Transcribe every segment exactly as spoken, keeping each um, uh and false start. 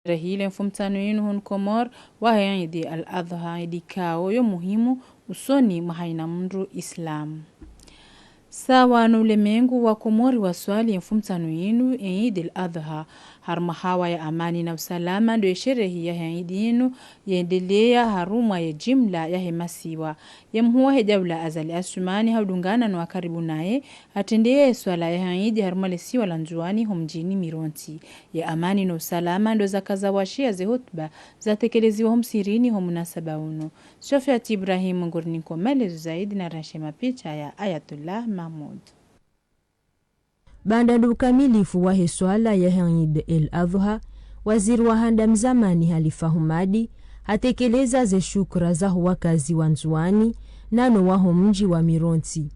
Rehile mfumtsanu yinu hunu Komori, wahe idi al-Adha, idi ikao yo muhimu usoni mwa hayina mndru Islam. Sawa no ulemengu, wa Komori waswali mfumtsanu yinu idi al-Adha harumwa hawa ya amani na usalama, ndo ye sherehi yahe idi yinu yendelea harumwa ye jimla yahe masiwa. Ye mhuu wahe daula Azali Assoumani ha udungana no wa karibu naye, hatrendeye swala yahe idi harumwa le siwa la Ndzuwani ho mdjini Mirontsi. Ye amani no usalama ndo zaka zawashiya ze hutuba zatekeleziwa ho msirini ho munasaba unu. Sofiat Ibrahim nguri ninko maelezo zaidi na rashe mapicha ya Ayatollah Mahmoud. Baanda ndo ukamilifu wahe swala yahe Eid el Adha, waziri wa handa mzamani Halifa Humadi hatekeleza ze shukra zaho wakazi wa Ndzuwani nano waho mdji wa Mirontsi.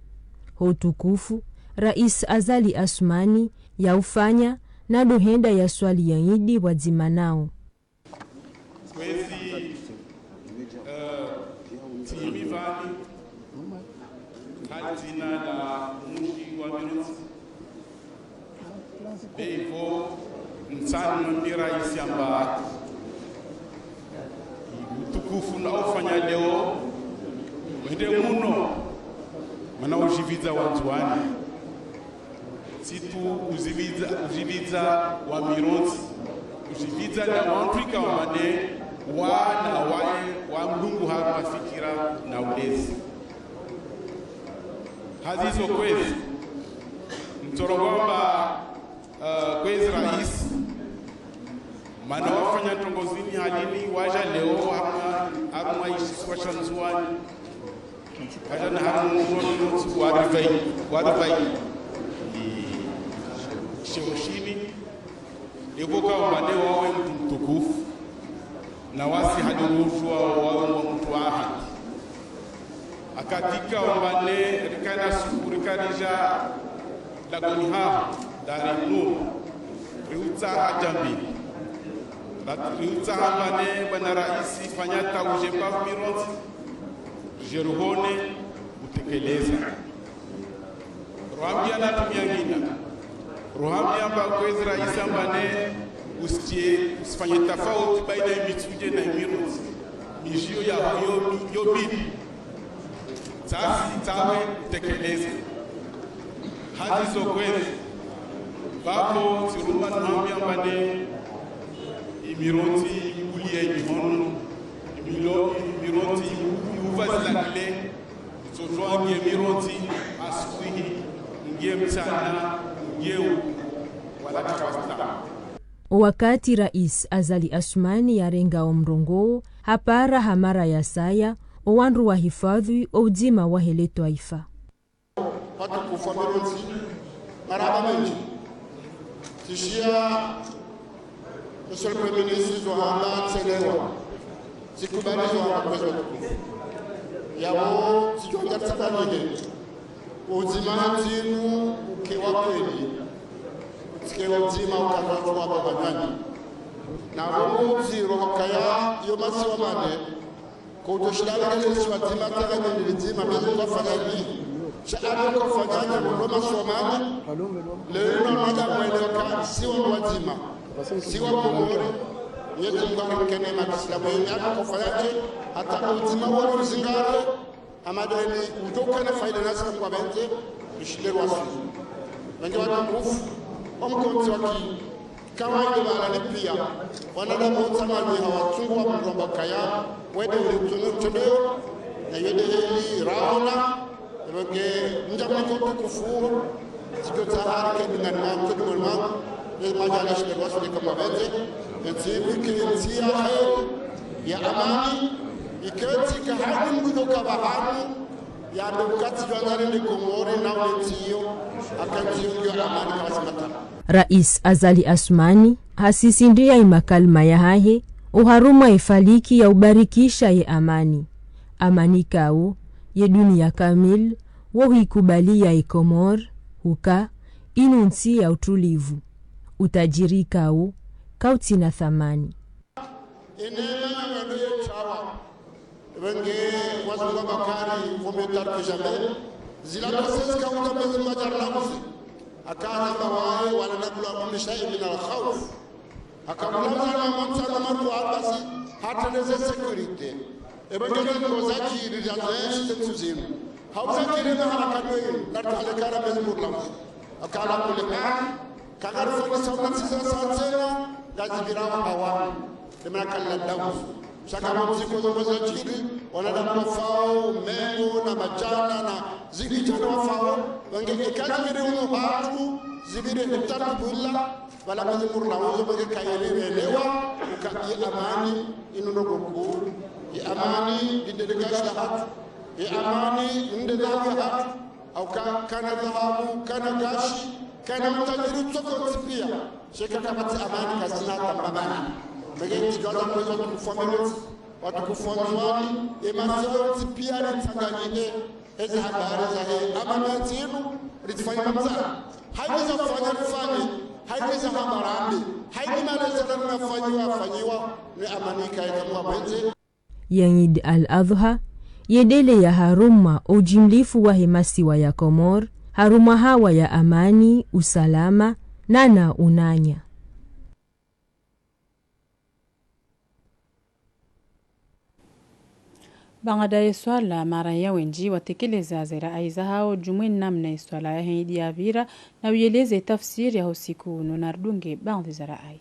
Ho utukufu, Rais Azali Assoumani yaufanya, na ndo henda yaswali ye idi pvwadzima nao. Kwezi, eh, tsimi pvani, ha dzina la mdji wa Mirontsi. Be ipvo, ntsani mwambie rais amba utukufu naufanya leo, wende muno, mana udjipvidza Wandzuwani. Tsi tu udjipvidza, udjipvidza wa Mirontsi, udjipvidza na wandru ikao wamane wana waye wa mlungu harumwa fikira na ulezi. Hazizo kwezi, ntsorongoa amba, eh, kwezi rais, mana wafanya ndrongoo zini halini, waja leo harumwa, harumwa ishisiwa sha Ndzuwani. Kaja na hamu mwono wa réveil, wa réveil. Ni sheo shini. Ipvo ka wamane wawe mndru mtukufu. Na wasi hadi rushwa wawe mndru wa haki. Wakati ka wamane rikana suku rikaridja dagoni haho, Dar el Nour. Riutsaha jambi. Riutsaha mbane bwana rais fanya ta uje pvwa Mirontsi. Ridje ruhone utekeleza. Ruhambia na tumia ngina. Ruhambia amba kwezi rais amba ne usitie, usifanye tafauti baina ye Mitsudje na ye Mirontsi. Midji iyo yaho yo mi-, yo mili. Tsasi tsawe utekeleza. Hazizo kwezi. Pvapvo tsiruma nuhambia amba ne ye Mirontsi ibulie mihono. Ye Milo-, ye Mirontsi ibu-, iuva zilakile. Itsodjuwa ngiye Mirontsi asubuhi, ngiye mtsana, ngiye uku, wala tawasta. O wakati Rais Azali Assoumani yarenga o mrongoo, hapara ha mara ya saya o wandru wahifadhwi o udzima wahe le twaifa. Watukufu wa Mirontsi, marahaba mendji. Tsishiya Monsieur le Premier Ministre, zo hamba tselewa. Tsikubali zo hamba kwezi watukufu. Yapvo, tsidjo ngatsaha nihe. Udzima ntsinu uke wa kweli. Utsike udzima ukandwa tsuwa baba nani. Na wo udziro kaya yo masiwa mane. Ko utoshilala ngele isiwa dzima, tera nini lidzima, mezi wafanya hivi. Sha ado kofanya nyi, ndo masiwa mane. Leo inu mada mwele waka, siwa wadzima. Siwa Komori. Mwenyezi Mungu akikene makisila mwenye, ado kofanya nyi, hata udzima wa uzingare, amadeni, utoka na faida nasi kwa bente, ishile rwasi. Wenge watukufu, omkonti waki, kawaida bala ni pia, wanadamu wontsi amani hawatsungu wa mromba kaya, wende uli utsunu utsendeo, na yende heli raona, ronge mja mwiko tukufu, tsikio tsahari ke dingani mwa mtoto mwa mwa, ne maja ala shile rwasi ne kama bete, entsi ike entsi ya heri, ya amani, ike entsi ka hani mgudo ka bahani, ya ndo kati jwangari ni Komori na wentsi iyo, akantsi iyo ngiyo amani kama simata. Rais Azali Assoumani hasisindria imakalima yahahe oharumwa ifaliki ya ubarikisha ye amani. Amani kawo ye dunia kamili wo huikubalia ye Komori huka inu ntsi ya utulivu. Utajiri kawo kautsina thamani. Enema ya mwendo ye chawa. Wenge wazungu bakari, vaut mieux tard que jamais. Zila dosezi kauta mezi majar laguzi. Akana bawaye wala nakula ummi shay'in min al-khawf. Haka mlandzani wa mwandzani wa marwa basi, hatrendeze sécurité. Eba ngeze ndrongo zadjiri za zenshi ze ntsu zinu. Hauza kire na harakati we, na tahalekana mezi murlamu. Haka ala kulli hali, kagarifanyisa unasisa sa tsena, ngazipvira wa hawani. Demana kala dawu. Sha ka mapviko zo zadjiri, wanadamu wafao, mengo, na madjana, na zihidjana wafao, wange eka zipvire unu hatru, zipvire ntatu bula, wala mezi murlamu zo wange kayiri elewa, uka ye amani, inu ndrongo kuu, ye amani, ndinde dekashi la hatru, ye amani, nde dawu ya hatru, hauka kana dhahabu, kana gashi, kana utajiri utsoko ntsi pia. Sha eka kapvatsi amani, kasina tamba mana. Mege tsidjwaza kwezi watukufu wa Mirontsi, watukufu wa Ndzuani, ye masiwa yontsi pia ritsanganyike, ezi habari zahe amani ya ntsi inu, ritsifanye mapvasa. Hayiweza fanya rifanye, hayiweza hamba rambe, hayiweza malezi na nafanyiwa, fanyiwa, ne amani ikaye kamwa mwenze. Ye Eid al-Adha, yendeleya harumwa ujimlifu wahe masiwa ya Komori, harumwa hawa ya amani, usalama, na na unanya. Baanda ye swala, maraya wendji watekeleza ze rayi zahao, djumwe namna ye swala yahe Eid yapvira, na uyeleze tafsiri ya usiku unu na ridunge baadhwi za rayi.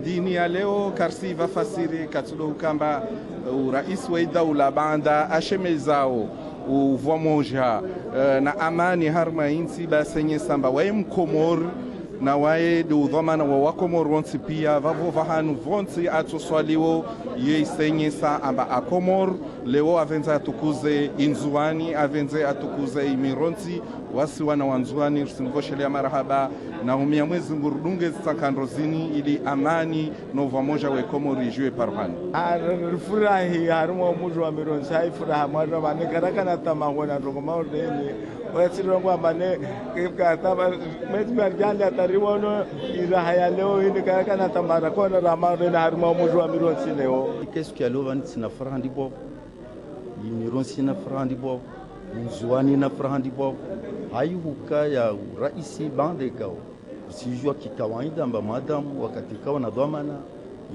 Dini ya leo karisi pvafasiri katsudo ukamba, eh, urais wa idaula baanda ashemezao uvwamoja, eh, na amani harumwa intsi, ba senyesa amba waye Mkomori, na waye de udhwamana wa Wakomori wontsi pia, pvapvo pvahanu pvontsi atsoswaliwo ye isenyesa amba Akomori, leo avendze atukuze Indzuwani, avendze atukuze Imirontsi, wasi wana wa Ndzuwani, risimvoshelea marahaba, na umia Mwezi Mngu ridunge zitsakandro zini ili amani no pvamoja we Komori ijuwe paruhani. Ah, ri-, rifurahi harumwa umuji wa Mirontsi, hayi furaha mwaja mane, karakana tama hwona ndrongo maudeni. Wetsi ndrongo mane, kipka tama, mezi mwa jandi atariwa no, iraha ya leo ini, karakana tama rakona ra maudeni harumwa umuji wa Mirontsi leo. Ike siku ya leo vani tsina furaha ndipvo. Imirontsi ina furaha ndipvo, Ndzuwani ina furaha ndipvo. Hayi hukaya uraisi baanda ikao risijua kikawaida amba madamu wakati ikao na dhwamana,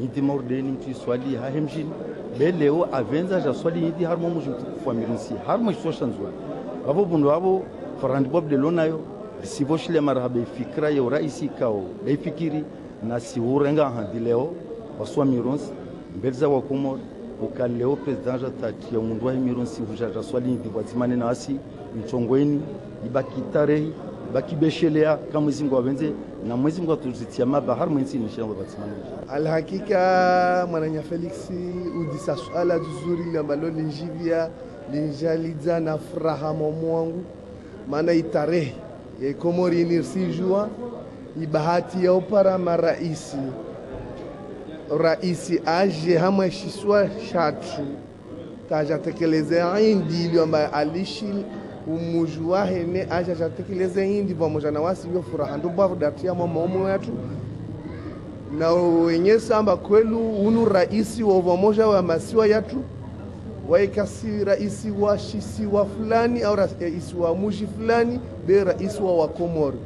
idi maurdeni mtru iswali hahe mjini. Be leo avendza aja swali idi harumwa muji mtukufu wa Mirontsi, harumwa ishisiwa sha Ndzuwani. Pvapvo pvundru apvo, furaha ndipvo pvlelo nayo, risipvoshile marahaba ifikira ya uraisi ikao, de ifikiri, na si urenga handi leo, wasi wa Mirontsi, mbeli za Wakomori, uka leo président aja tati ya mundru wahe Mirontsi, uja aja swali idi pvwadzima ne na wasi, mtsongweni, ibaki tarehi, ibaki beshelea, ka Mwezi Mngu avendze, na Mwezi Mngu atuzitia maba, harumwa intsi inshallah pvwadzima ne. Alhakika, mwananya Felix, udisa suala dzuri lambalo linjivia, linjalidza na furaha momo wangu. Mana itarehi ye Komori ini risijua, ibahati ya upara maraisi. Raisi aje hamwe shisiwa shatru, taja tekeleze idi ili amba alishi umuji wahe ne aja aja tekeleze idi pvamoja na wasi yo furaha. Ndo pvapvo datia mwa maomo yatru. Na wenyesa amba kweli unu raisi wa pvamoja wa masiwa yatru, waika si raisi wa shisiwa fulani, au rais-, raisi wa muji fulani, be raisi wa Wakomori.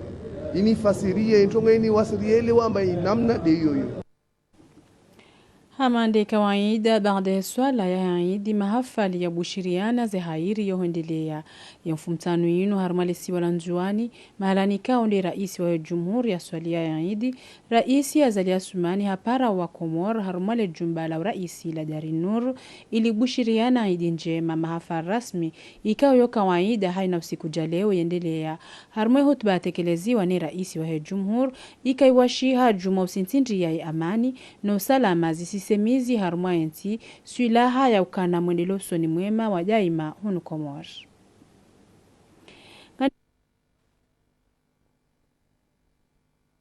Ini fasiria, introngo ini wasirielewa amba inamna de yoyo. Hama nde kawaida, baanda ye swala ya idi, mahafali ya bushiriana ze hairi yo hwendelea. Ye mfumtsanu inu harumwa le siwa la Ndzuwani, mahalani kao nde raisi wa jumhuri ya swali ya idi, raisi Azali Assoumani hapara Wakomori harumwa le jumba la uraisi la Dari Nour, ili bushiriana idi njema. Mahafali rasmi ikao yo kawaida haina usiku ja leo yendelea. Harumwa ye hutuba yatekeleziwa ne raisi wa he jumhuri, ikaiwashiha juma usintindria ye amani no usalama zisisemizi harumwa ye ntsi, swilaha ya ukana mwendeleo usoni mwema wa daima hunu Komori.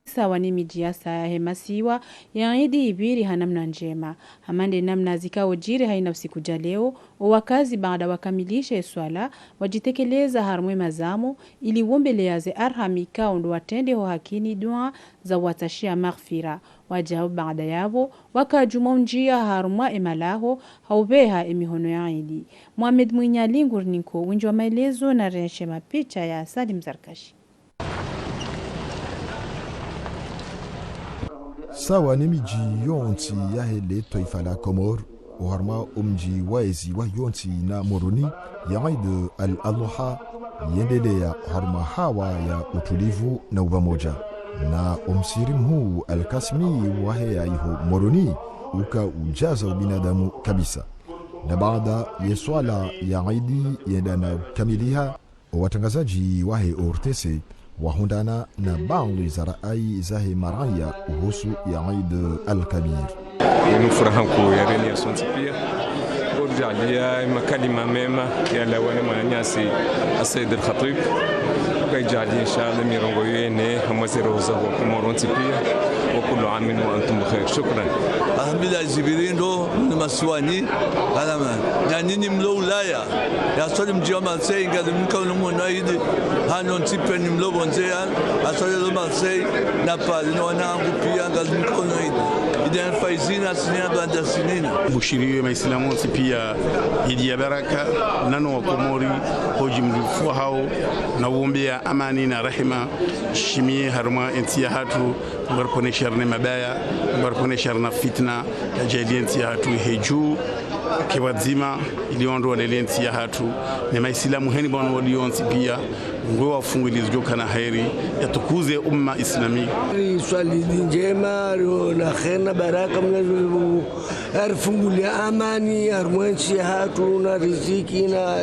Sawa ni midji ya saya he masiwa, ye idi ipviri ha namna njema. Hama nde namna zikao jiri haina usiku ja leo, o wakazi baanda wakamilishe swala, wajitekeleza harumwa ye mazamu, ili wombelea ze arhami ikao ndo watrende ho hakini dua za uwatsashia maghfira. Wajau baanda yapvo, waka juma unjia harumwa ye malaho, ha upveha ye mihono ya idi. Mohamed Mwinyali nguri ninko windji wa maelezo na renshe mapicha ya Salim Zarkashi. Sawa ne midji yontsi yahe le twaifa la Komori, oharumwa omdji wa ezi wa yontsi na Moroni, ya Eid al-Adha yendelea harumwa hawa ya utulivu na upvamodja. Na omsihiri mhuu al-Kasmi waheya iho Moroni uka udjaza ubinadamu kabisa. Na baada ye swala ya Eid yenda na ukamiliha, owatrangazadji wahe O R T C wahundrana na baadhwi za raai zahe maraya uhusu ya Eid al-Kabir. Inu furaha nkuu ya reni ya sontsi pia. Ridjaaliya makalima mema yalawa ne mwananyasi Said al-Khatib. Ridjaaliya, inshallah, mirongoo yinu hamwaziro za Komori wontsi pia. Wa kullu amin wa antum bikhair. Shukran. Alhamdulillah, Jibril ndo, ni masiwani. Alama, na nyinyi mlo Ulaya, ya swali mdji wa Marseille, ngamnika uno mwana idi, hano ntsi pia nyi mlo pvondze ya, aswali lo Marseille, na Paris, no wanangu pia, ngamnika uno idi. Idi ya faizina, sinina, banda sinina. Bushiriye maislamu wontsi pia, idi ya baraka, nano wa Komori, hodji mlifu hao, na uombea amani na rehema, shimiye harumwa entsi yahatru, ngariponesha rine mabaya, ngariponesha rina fitna, yadjaaliye entsi yahatru ihe dju, ke pvadzima, ili wandru walele entsi yahatru, ne maislamu heni pvanu waliyo wontsi pia, ngwe wafungu ili zidjo kana heri, yatukuze umma islami. Riswali idi ndjema, rio na kheri na baraka, Mwenyezi Mungu arifunguliye amani, harumwa entsi yahatru, na riziki, na,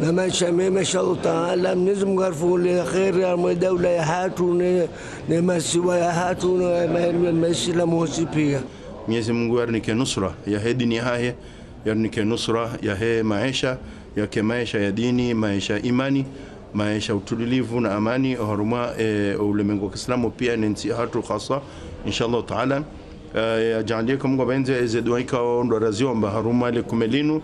na maesha mema, inshallah taala. Mwenyezi Mungu arifunguliye kheri, harumwa daula yahatru, ne ne masiwa yahatru, ne ma-, ma-, maislamu wontsi pia. Mwenyezi Mungu yarinike nusra yahe dini yahahe, yarinike nusra yahe maesha, yake maesha ya dini, maesha imani, maesha utulivu na amani, oharumwa, eh, ulemengu wa kiislamu pia, ne ntsi yahatru khasa, inshallah taala. Eh, yadjaaliye ka Mungu apvendze, eze dua ikao ndo raziomba harumwa le kume linu,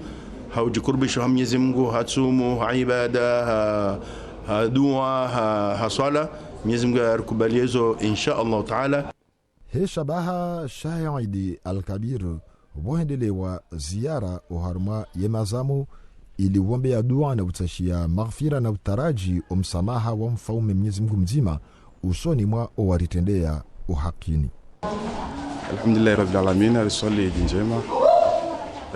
ha udjikurubisha ha Mwenyezi Mungu, ha tsumu, ha ibada, ha, ha dua, ha, ha swala. Mwenyezi Mungu yarikubaliye zo, insha Allah taala. He shabaha shahe Eid al-Kabir, pvohendelewa ziara oharumwa ye mazamu, ili uombea dua na utsashiya maghfira na utaradji omsamaha wa mfaume Mwenyezi Mungu mdzima, usoni mwa owaritrendeya ohakini. Alhamdulillahi Rabbil Alamin, riswali idi ndjema.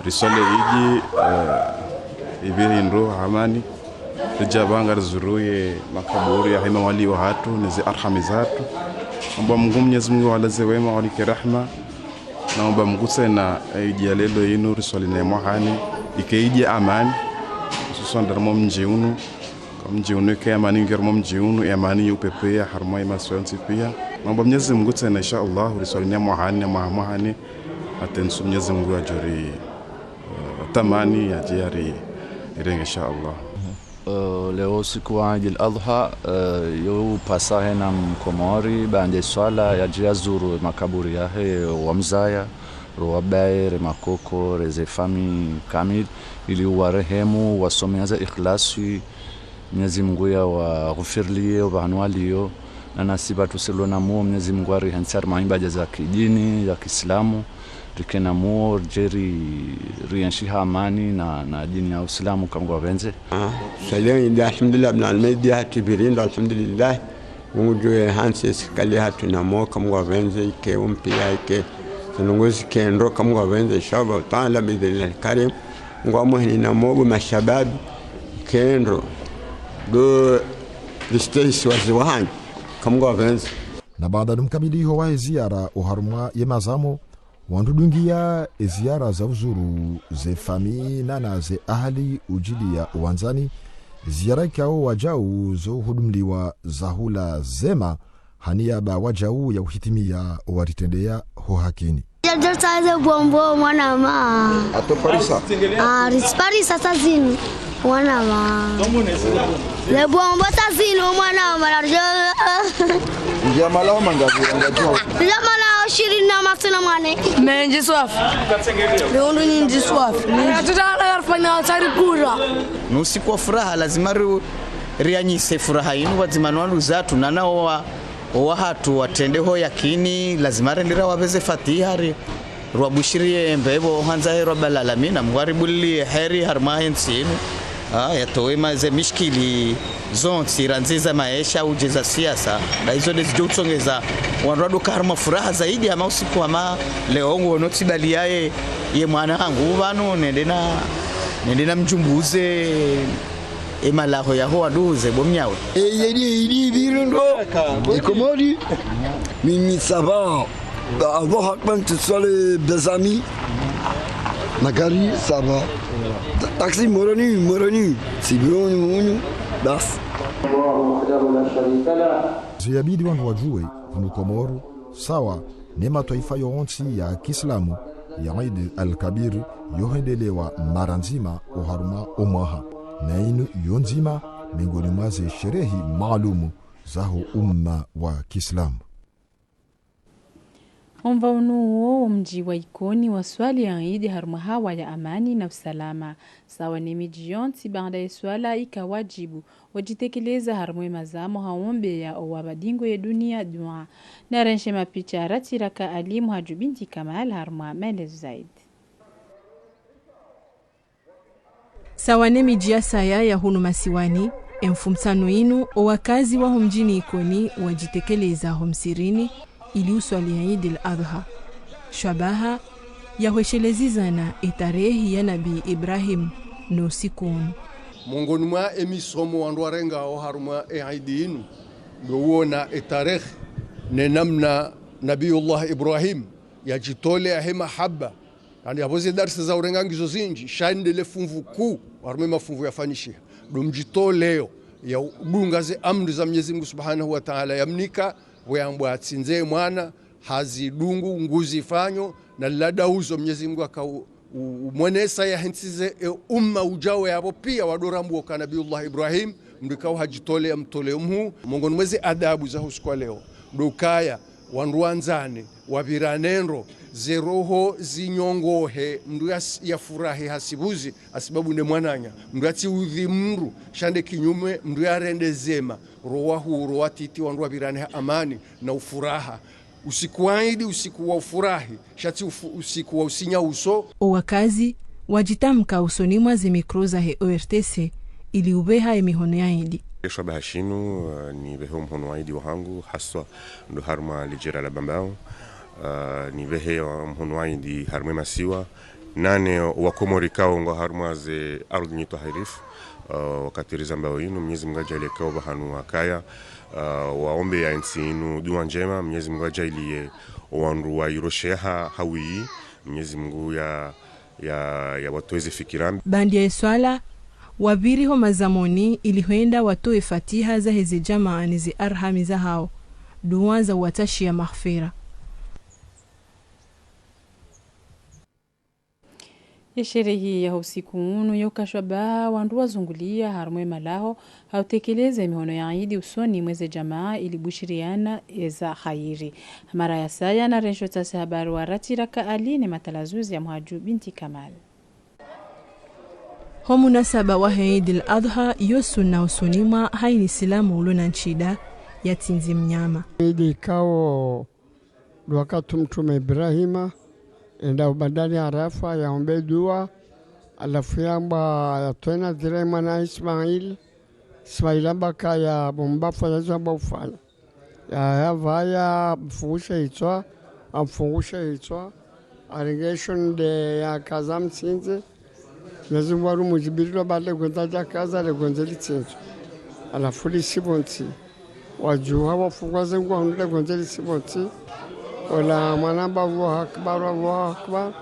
Riswali idi, eh, ipviri ndro ha amani. Ridja pvanu rizuruye makaburi yahe mawali wahatru, ne ze arhami zahatru. Omba Mungu Mwenyezi Mungu awalaze wema, awanike rahma. Na omba Mungu tsena, eh, idi ya leo inu riswali ne mwahani, ike idi ya amani. Hususwan harumwa mdji unu. Ka mdji unu ike amani, nge harumwa mdji unu, ye amani yupvepvea harumwa ye masiwa yontsi pia. Ngomba Mwenyezi Mungu tsena, insha Allah, riswali ne mwahani, ne mwaha mwahani, hata ntsu Mwenyezi Mungu yadjo ri, eh, tamani, yadje yari, irenge, insha Allah. Eh, leo usiku wa Eid al-Adha, eh, yo upasa hena Mkomori, baanda swala, yadje yazuru makaburi yahe wamzaya, ro wabaye, re makoko, re ze famille kamili, ili uwarehemu, uwasomea za ikhlasi, Mwenyezi Mungu yawaghufiriliye opvahanu waliyo, na nasi pvatru silo na muo, Mwenyezi Mungu arihentsi harumwa ibada za kidini, za kiislamu, rike na muo, ridje ri, rienshi ha amani na, na dini ya uislamu ka Mungu apvendze. Ah, swali idi, alhamdulillah, Rabbil Alamin, idi yahatru ipviri ndro, alhamdulillah. Mungu djuwe hantsi sikali hatru na muo ka Mungu apvendze, ike umpia, ike zindrongoo zike ndro ka Mungu apvendze, insha Allah taala, bi idhnillahi karim. Ngwamwahini na muo bo mashababi, ike ndro, ndo ristehi isiwa ziwa hanyu, ka Mungu apvendze. Na baanda no mkamiliho wahe ziara oharumwa ye mazamu, wandru dungiya eziara za uzuru ze famille nana ze ahali udjiliya uwandzani, ziara ikao wadjau zo uhudumliwa zahula zema, ha niyaba wadjau ya uhitimiya owaritrendeya ho hakini. Jadjal saze bombo mwana ma. Ato parisa. Ah, ris parisa sazini. Mwana wa. Le bombo sazini mwana wa, la rjo. Ndia mala wa mangazi, ngajua. Ndia mala wa shirini na masina mane. Mendji swafi. Leondo nyindji swafi. Tuta ala yarfanya tsari kura. Ni usiku wa furaha, lazima ri, rianyise furaha inu, wadzima no wandru zatru, nana owa, owahatru watrende ho yakini, lazima rende rawapveze fatiha ri. Rwabushiriye mbepvo handza he Rabbil Alamina, Mungu aribuliye heri harumwa he ntsi inu. Ah, yatowe ma ze mishkili Zontsi randzi za maesha udje za siasa, nda izo nde zidjo utsongeza wandru wadjo ka harumwa furaha zaidi hama usiku hama leo nguono tsi bali yaye, ye mwana hangu pvanu nende na, nende na mdjumbuze, e malaho yaho wanduze bo mnyawe. E, yedi, yedi, biri ndo. E Komori. Mimi, ça va. Allahu Akbar, ce soir, les, mes amis. Magari, ça va. Ta-, taxi, Moroni, Moroni. C'est bon, bon, bon. Das. Ziyabidi wandru wadjuwe, hunu Komoro, sawa ne matwaifa yontsi ya kiislamu, ya Eid al-Kabir yohendelewa mara ndzima oharumwa omwaha. Na inu yo ndzima mengoni mwa ze sherehi maalumu zaho umma wa kiislamu. Omva unu wo, wo mdji wa Ikoni waswali ya Eid harumwa hawa ya amani na usalama. Sawa ne midji yontsi, baanda ye swala ika wadjibu wadjitekeleza harumwa ye mazamo ha wombeya owa badingo ye dunia dua. Na renshe mapicha ratiraka Ali Muhadju Binti Kamal harumwa maelezo zaidi. Sawa ne midji ya saya ya hunu masiwani, e mfumtsanu inu, owakazi waho mdjini Ikoni wadjitekeleza ho msirini ili uswali ya Eid al-Adha. Shabaha ya hweshelezizana e tarehi ya Nabi Ibrahim no usiku unu. Mongoni mwa e misomo wandru warengao harumwa e Eid inu, ndo uona e tarehi ne namna Nabiyullah Ibrahim yadjitolea he mahaba. Yaani, yapvo ze darsa za urenga ngizo zindji, sha inde le funvu kuu, harumwa e mafunvu yafanyishiha, ndo mdjitoleo ya udunga ze amri za Mnyezi Mngu Subhanahu wa Ta'ala yamnika, pvo yambwa atsindze mwana, hazidungu, nguzifanyo, na lada uzo Mnyezi Mngu aka u-, u-, umwonesa yahentsize e umma ujao yapvo pia wadjo rambwa uka Nabiyullah Ibrahim, mndru ikao hadjitolea mtoleo mhuu. Mongoni mwa ze adabu za usiku wa leo, ndo ukaya wandru wandzane, wapvirane ndro, ze roho zinyongohe, mndru yas-, yafurahi hasibuzi, hasibabu nde mwananya, mndru yatsiudhi mndru, sha nde kinyume, mndru yarende zema, ro wahuu, ro watiti, wandru wapvirane ha amani na ufuraha. Usiku wa Eid, usiku wa ufurahi, sha tsi ufu-, usiku wa usinya uso. Owakazi wadjitamka usoni mwa ze mikro zahe O R T C ili upveha e mihono ya Eid. Esho baha shinu, eh, nipvehe omhono wa Eid wahangu, haswa ndo harumwa ledjera la Bambao, eh, nipvehe omhono wa Eid harumwa e masiwa, nane owakomori ikao ngwao harumwa ze ardhi nyitwahirifu, eh, wakati rizambao inu, Mnyezi Mngu adjaaliye ikao pvahanu wakaya, eh, waombeya entsi inu dua ndjema, Mnyezi Mngu adjaaliye owandru wairosheha hawiyi, Mnyezi Mngu ya, ya, ya watowe ze fikira mbi. Baanda ye swala, wapviri ho mazamoni ili hwenda watowe fatiha zahe ze djamaa ne ze arhami zahao, dua za uwatsashiya maghfira. Ye sherehi ya usiku unu yo kashwa ba wandru wazunguliya harumwa e malaho ha utekeleza e mihono ya Eid usoni mwa ze djamaa ili bushiriyana eza kheri. Mara ya saya na rensho tasi habari wa Ratiraka Ali ne matalazuzi ya Muhadju Binti Kamal. Ho munasaba wahe Eid al-Adha, yo sunna usoni mwa hayina silamu ulo na ntsida yatsindzi mnyama. Eid ikao ndo wakati Mtrume Ibrahima yenda ho bandani Arafa, yaombe dua, halafu yamba yatowe nadhiri mwana Ismail. Ismail hamba kaya bo mbaba fanya izo hamba ufanya. Ya, yapvaya mfungushe itswa, amfungushe itswa, harenge esho nde yakaza amtsindze. Mnyezi Mngu harumwa Djibril hamba le gonda djakaza, le gonda litsindzwa. Halafu lisibu ntsi. Wadjuha wafungua ze ngwahundre gonda lisibu ntsi. Ola mwana hamba Allahu Akbar, Allahu Akbar.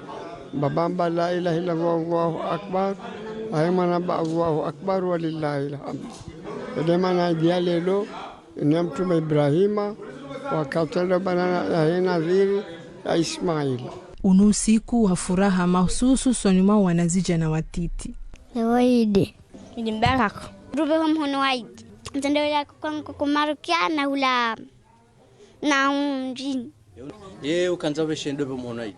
Mbaba hamba la ilaha illa Allah, Allahu Akbar. Haye mwana hamba Allahu Akbar wa lillahil hamd. Ede mana Eid ya leo, inu ya Mtrume Ibrahima, wakati yenda ho bandani yahe nadhiri ya Ismail. Unu usiku wa furaha mahususu usoni mwa wanazidjana watiti. Leo Eid. Eid Mubarak. Rupve ho mhono wa Eid. Ntende ula kwa nkuku marukia na ula na unjini. Ye ukandza upveshe ndo pve mhono wa Eid.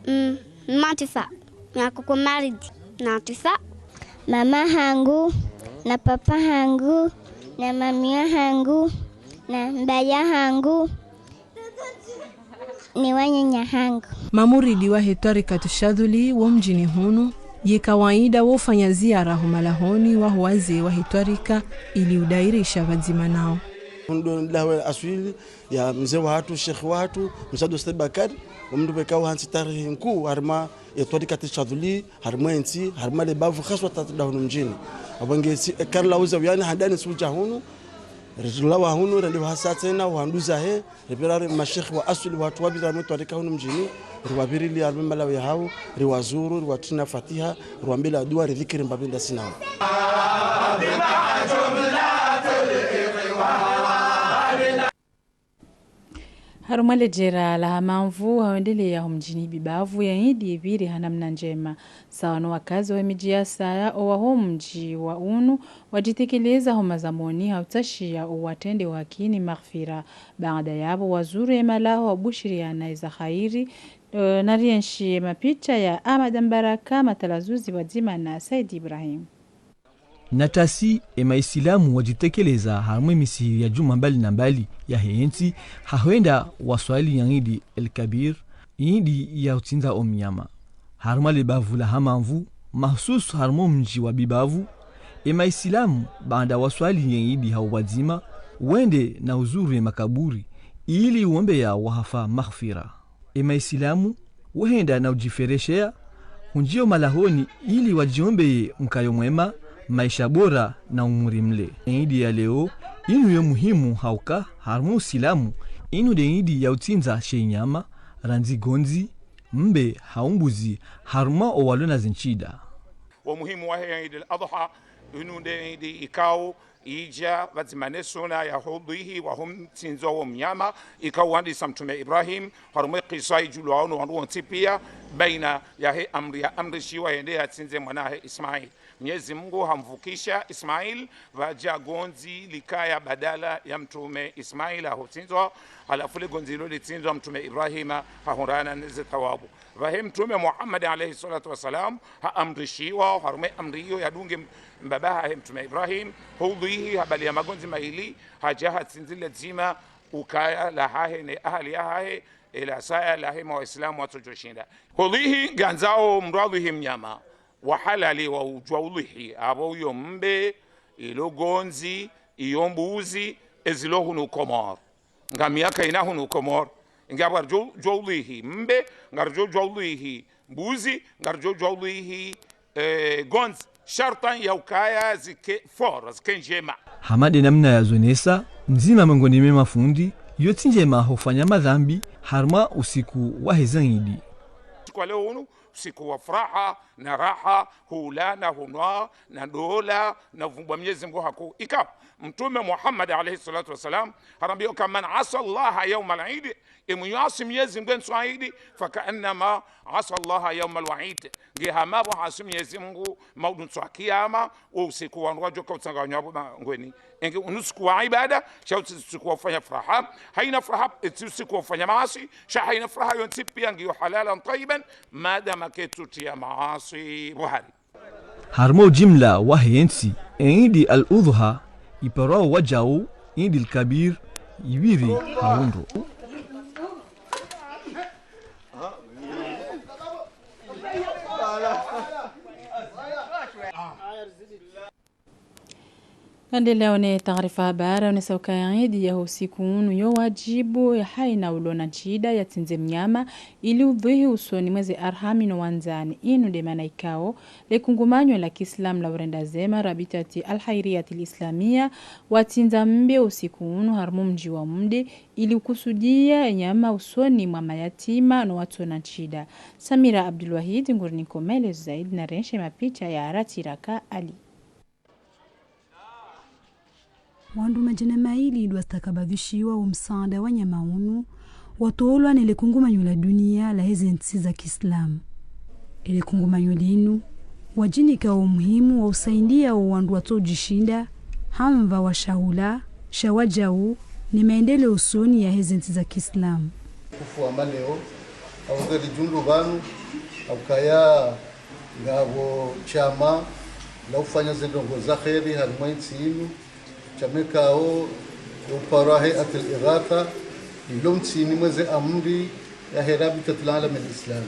Mm, matifa. Na kuku maridi. Na tifa. Mama hangu, na papa hangu, na mamia hangu, na mbaya hangu, ni wananya hangu. Mamuridi wahe twarikatu Shadhuli wo mdjini hunu, Ye kawaida wofanya ziara ho malahoni waho wazee wahe twarika ili udairisha pvadzima nao. Ndo ndawe aswili ya mze wahatru, shekhi wahatru, mze Said Bakari, omndru pveka uhantsi tarehi nkuu harimwa ye twarika Shadhuli, harimwa entsi, harimwa lebavu, haswa tata dahunu mdjini. Apvo nge si, e, karla uza uyani handani si udja hunu, ridjulawa hunu, rende uhasa tsena, uhanduza he, ripvira ri mashekhi wa aswili wahatru wapvira harimwa twarika hunu mdjini, riwapvirili harimwa malawi yahao, riwazuru, riwatrina fatiha, riwambela dua, ridhikiri mbapvi ndasi nao. Harumwa ledjera la Hamanvu, hawendeleya ho mdjini Bibavu ye idi ipviri ha namna ndjema. Sawa no wakazi wa midji ya saya, owaho mdji wa unu, wadjitekeleza ho mazamoni, ha utashiya owatrende wahakini maghfira. Baada yapvo, wazuru ye malaho wabushiriyana eza khairi, eh, na rienshi mapicha ya Ahmad Mbaraka, matalazuzi pvadzima na Said Ibrahim. Natasi, e maisilamu wadjitekeleza harimwa emisihiru ya djumwa mbali na mbali yahe entsi, ha hwenda waswali ye idi el Kabir, idi ya utsindza omnyama. Harimwa lebavu la Hamanvu, mahususu harimwa omdji wa Bibavu, e maisilamu, baanda waswali ye idi ha upvwadzima, wende na uzuru ye makaburi, ili uombeya wahafa maghfira. E maisilamu, wehenda na udjifereshea, hundjiya omalahoni ili wadjiombeye mkayo mwema, maesha bora na umuri mle. Idi ya leo, inu yo muhimu hauka, harimwa usilamu, inu nde idi ya utsindza she inyama, randzi gondzi, mbe, hau mbuzi, harumwa owalo na zentsida. Wo muhimu wahe Eid al-Adha, inu nde idi ikao, idja pvadzima ne suna ya hudhihi wa humtsindzo wo mnyama, ikao wandisa Mtrume Ibrahim, harumwa ekisa idjulwao no wandru wontsi pia, baina yahe amri ya amrishiwa yende yatsindze mwanahe Ismail. Mnyezi Mungu hamvukisha Ismail, pvadja gondzi likaya badala ya Mtrume Ismail ahutsindzwa, halafu le gondzi ilo litsindzwa Mtrume Ibrahima hahundrana neze thawabu. Pvahe Mtrume Muhammad alayhi swalatu wa salam, ha amrishiwa, harumwa e amri iyo yadunge m-, mbaba hahe Mtrume Ibrahim, hudhihi habali ya magondzi mayili, hadja hatsindzi ledzima, ukaya lahahe ne ahali yahahe, ela saya lahe ma waislamu watsodjoshinda. Hudhihi ngandzao mndru adhihi mnyama, wa halali wa udjwa udhihi, apvo uyo mbe, ilo gondzi, iyo mbuzi, ezilo hunu Komor. Ngamia kayina hunu Komor. Nge apvo ngaridjo djwa udhihi mbe, ngaridjo djwa udhihi mbuzi, ngaridjo djwa udhihi, eh, gondzi. Shartan ya ukaya zike fort, zike ndjema. Hama nde namna yazonesa, mdzima mengoni mwe mafundi, yo tsi ndjema hufanya madhambi, harimwa usiku wahe ze idi. Kwa leo unu, usiku wa furaha, na raha, hula, na hunwa, na dola, na uvumbwa Mnyezi Mungu haku. Ikao, Mtrume Muhammad alayhi swalatu wa salam, harambiya ukaya, "Man asa Allaha yawma al-Eid," e mwenye asi Mnyezi Mungu entsu ya idi, "fakaannama asa Allaha yawma al-Wa'id." Nge hama pvo hasi Mnyezi Mungu maudu ntsu ya kiyama, wo usiku wandru wadjoka utsanganywa pvo bangweni. Enge unu usiku wa ibada, sha utsi usiku wa ufanya furaha. Hayina furaha, etsi usiku wa ufanya maasi, sha hayina furaha yontsi pia ngiyo halalan twayiban, madama ketsu tiya maasi pvohari. Harimwa ujimla wahe entsi, Eid al-Udhuha, iparwao wadjau, Eid al-Kabir, ipviri ha undro. Ngarendeleao ne taarifa habari, yaonesa ukaya idi ya usiku unu yo wadjibu ya hayina ulo na ntsida yatsindze mnyama, ili udhihi usoni mweze arhami no wandzani. Inu nde mana ikao, le kungumanyo la kiislamu la urenda zema, Rabitati al-Khairiyati al-Islamia, watsindza mbe usiku unu harimwa mdji wa Mde, ili ukusudiya nyama usoni mwa mayatima no watsona ntsida. Samira Abdulwahid ngurinika maelezo zaidi na renshe mapicha ya Ratiraka Ali. Wandru madjana mayili ndo wastakabadhishiwa wo msaada wa nyama unu, watolwa nele kungumanyo la dunia laheze ntsi za kiislamu. Ele kungumanyo linu, wadjinika wo muhimu wa usaidia wo wandru watsodjishinda, hamva wa shahula, sha wadjau, ne maendeleo usoni yaheze ntsi za kiislamu. Kufu wa maleo, hauka ridjundru pvanu, haukaya ngapvo shama la ufanya ze ndrongoo za kheri harimwa entsi inu, shama ikao yo uparwa Hay'at al-Ighatha, ilo ntsini mweze amri yahe Rabitatul Alam al-Islami.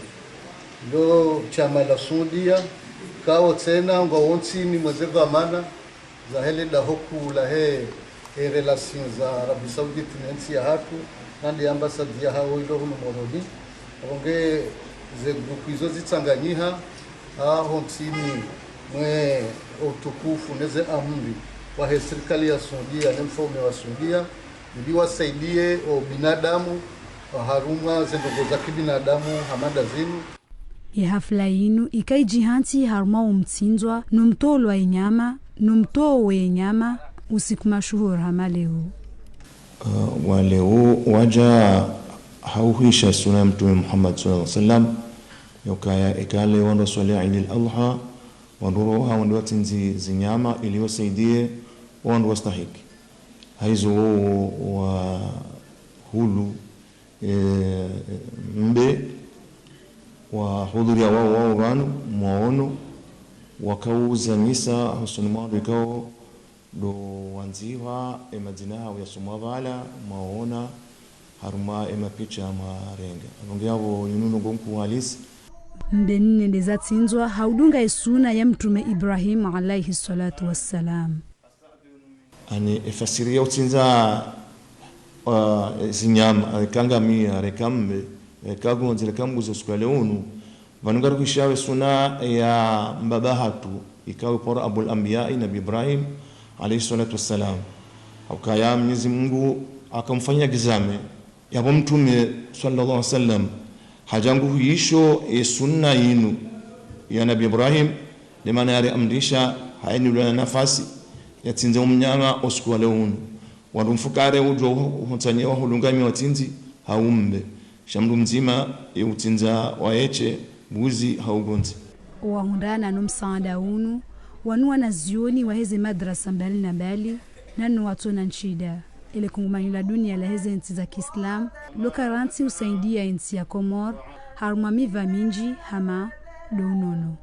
Ilo shama la Saudia, Ikao tsena ngwao ntsini mwa ze dhwamana zahe le daho kuu lahe, e, relations za Arabie Saoudite ne ntsi yahatru, na nde ambassade yahawo ilo hunu Moroni. Apvo nge ze groupe izo zitsanganyiha, aho ntsini mwe utukufu ne ze amri wahe sirikali ya Saudia ne mfaume wa Saudia, ili wasaidie o binadamu, harumwa ze ndrongoo za kibinadamu hama nda zinu. Ye hafla yinu ika idjihantsi harumwa umtsindzwa, no mtolwa ye nyama, no mtoo we nyama, usiku mashuhuri hama leo. Ah, wa leo waja hauhisha suna ya Mtrume Muhammad swallallahu alaihi wasallam, yokaya ikale wandru waswali Eid al-Adha, wandru roha wandru watsindzi zinyama ili wasaidie wandru wastahiki. Haizo wowo wahulu, e, mbe, wahudhuria wao, wao pvanu, mwaono, wakauzanyisa hosoni mwa wandru ikao ndo wandzihwa, e, madzina yahawo yasomwa pvala, mwaona, harumwa e mapicha mwarenga. Apvo nge apvo yinu ndrongoo nkuu halisi. Mbe nne nde zatsindzwa, ha udunga e suna ya Mtrume Ibrahim alayhi swalatu wassalam. Ani, e fasiri ya utsindza, ah, zinyama, reka ngamia, reka mbe, reka gondzi, reka mbuzi usiku wa leo unu. Pvanu ngaruhuishao e suna ya mbaba hatru, ikao paro Abul Anbiya, Nabi Ibrahim, alayhi swalatu wassalam. Haukaya Mwenyezi Mungu hakamfanya gizame, yapvo Mtrume, swallallahu alaihi wasallam, haja nguhuisho e suna yinu ya Nabi Ibrahim, nde mana yariamrisha, hayinu lwana nafasi, yatsindze umnyama usiku wa leo unu. Wandru mfukare udjo hu-, hutsanya wahulungami watsindzi, hau mbe. Sha mndru mdzima, ye utsindza waeshe, mbuzi, hau gondzi. Wahundrana no msaada unu, wanu wanazioni waheze madrasa mbali na mbali, nano watsona ntsida. Ele kungumanyo la dunia laheze ntsi za kiislamu, loka rantsi usaidia entsi ya Komori, harumwa miva mindji, hama, ndo unono.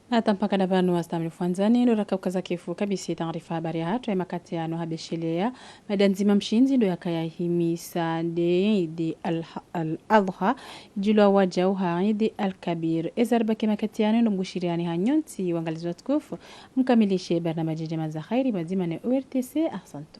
Na hata mpaka na pvanu wastamilifu wandzani, ndo raka ukaza kifu kabisa taarifa habari yahatru ya makati yanu ha besheleya. Mada ndzima mshindzi ndo yakaya himisa nde Eid al-, al-Adha, idjulwa wajau ha Eid al-Kabir. Eza ribaki makati yanu ndo mbushiriani hanyu ntsi wangalizi watukufu, mkamilishe barnamaji ndjema za khairi pvadzima ne O R T C, ahsantu.